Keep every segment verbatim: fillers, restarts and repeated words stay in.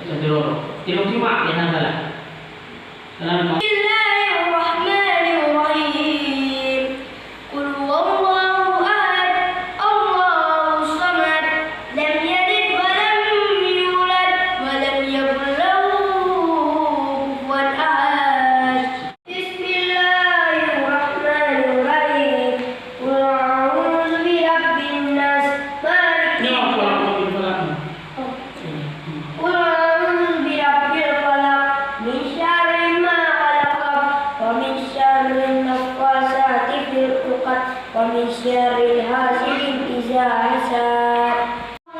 Satu roro. Tiga lima, ya, salah. Salah. Bismillahirrahmanirrahim. Qul huwallahu ahad, Allahus samad, lam yalid wa lam yulad, wa lam yakul lahu kufuwan ahad. Bismillahirrahmanirrahim. Qul a'udzu birabbin nas, malikin nas. Qul a'udzu birabbil falaq, min syarri ma khalaq, wa min syarrin naffasati fil 'uqad, wa min syarri hasidin idza hasad.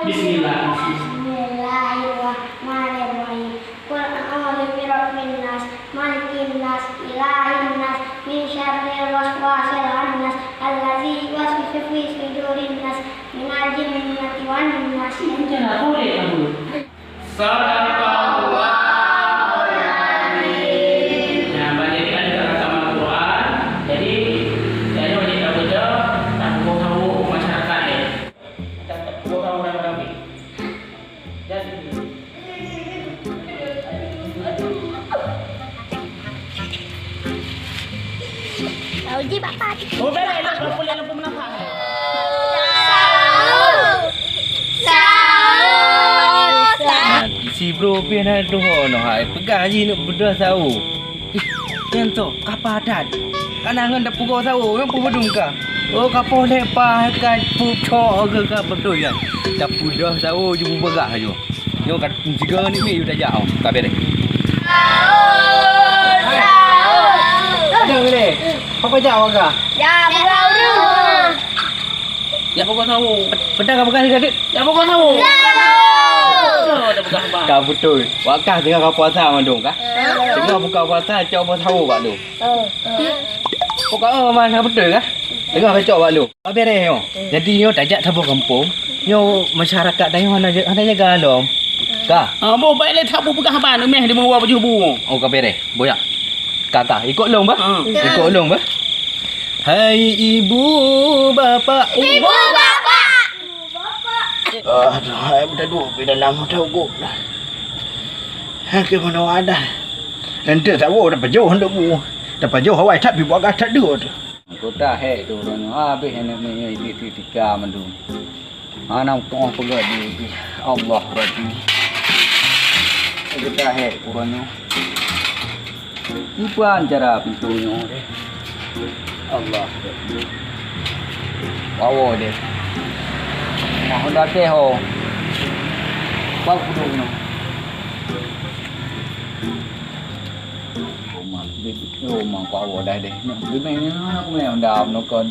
Bismillah. Bismillahirrahmanirrahim. Qul a'udzu birabbin nas, malikin nas, ilahin nas, min syarril waswasil khannas, allazi yuwaswisu fi sudurin nas, minal jinnati wan nas. Macam mana boleh kamu? Sadaqallahul adzim. Nah, banyak kan dalam Al-Quran. Jadi, saya wajib tak baca, tak bohong masyarakat ya. Macam tak bohong orang ramai. Jadi, Tahu je bapak. Oh, beres lah, kalau boleh lampu menampak. Sahur. Sahur. Sahur. Si bro pih na tuho noh hai. Peugah jih neuk beudôh sahur. Ih, nyan toh, ka padat. Ka na ngon dapur sahur, ngon peubudung ka. Oh, ka poh leupah ka pucok ke ka beutôi nyan. Dapur dah sahur ju bubagah ju. Nyoe ka tiga ni mi tajak oh, ka beres. Sahur, sahur. Ada ni. Apa jak warga? Ya, sahur. Ya pokok sahur. Petang ka peugah sigatik. Ya pokok sahur. Sahur. Sahur dah peugah abang. Ka beutôi. Wakah tengah ka puasa mandum kah? Tengah buka puasa cok sahur bak lu. Pokok oh mana beutôi kah? Tengah ka cok bak lu. Ka beres nyoe. Jadi nyoe tajak saboh gampông. Nyoe masyarakat tanyoe hana hana jaga lom. Ka. Ah, boh baik le tak bu peugah abang meh di bawah baju bu. Oh ka beres. Boyak. Ka ka ikut lom bah. Ikut lom bah. Hai ibu bapak. Ibu bapak. Aduh, hai meuta duek pi dalam meuta ugup dah. Ha ke mana wadah. Ente tahu dah pajoh dak bu. Dah pajoh awai tak pi buat gatat dua tu. Kota hek tu orang habis anak ni itu tika mandum. Anak tengah peugah di Allah berarti. Kota hek orang ni. Kiban cara pintu nyoe deh. Allah. Wawo deh. Mah honda teh ho. Bak kudung nyoe. Rumah, rumah wawo dah deh. Nyoe, rumah nyoe, rumah honda menukon.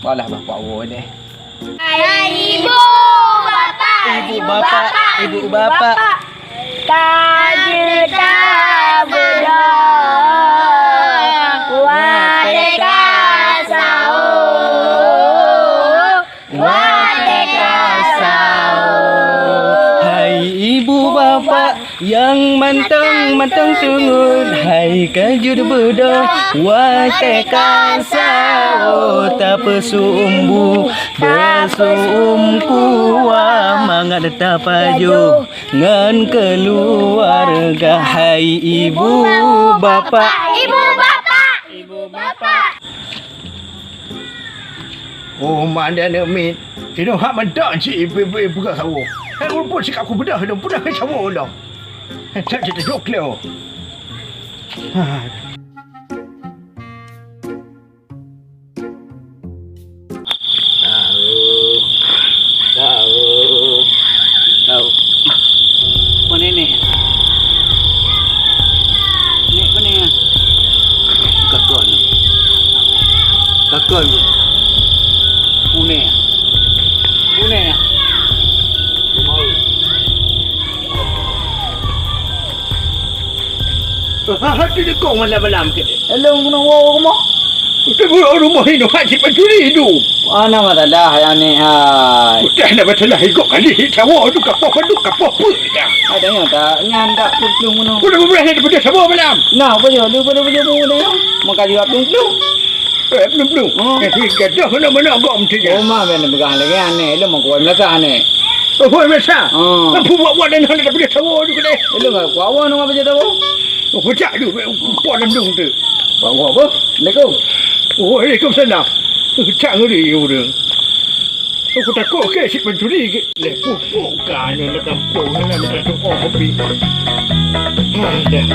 Balah bah wawo deh. Hai ibu bapak, ibu bapak, ibu bapak. Ka jeuet tabeudôh watèe ka sahô, watèe ka sahô. Hai ibu bapak, nyang mantong-mantong sungut, hai ka jeuet beudôh watèe ka sahô, tapeusumbu, tapeusum kuah mangat tapajoh ngon keuluwarga. Hai ibu bapak, ibu bapak, ibu bapak. Oh, mandé aneuk miet. Inong hak mantong cit ibu-ibu peugah sahô. Hai rumput sikap kubeudôh, inong peugah sahô inong. Cak cit tajok lé. Sahô, sahô, sahô. Apa ni, ni? Ni apa ni? Kakak ni. Kakak ni. Punéh. Punéh. Hati dekong malam-malam ke? Elong kena wo rumah. Udah buruk rumah ini hak si pencuri hidup. Ana masalah ya ni hai. Udah nak masalah ikut kali si cawa tu kapok padu kapok pun dah. Ada yang tak nyan tak pelung kena. Udah berani daripada cawa malam. Nah, apa dia? Dia pada dia pun dah. Maka dia pelung. Eh, pelung-pelung. Oh. Eh, si gadah mana-mana agak mesti dia. Rumah ben pegang lagi aneh. Lu mau kuat belakang aneh. Oh, hoi, Mesa. Ah. Apa buat-buat dan hendak dapet tawa juga deh. Hello, aku awak nak apa je tahu? Oh, pecah tu, buat dalam dong tu. Bawa apa? Assalamualaikum. Oh, waalaikumsalam. Pecah ngeri udah. Aku takut ke si pencuri ke. Leh pupuk kan yang dekat pun nak minta doa kopi. Ah, dah.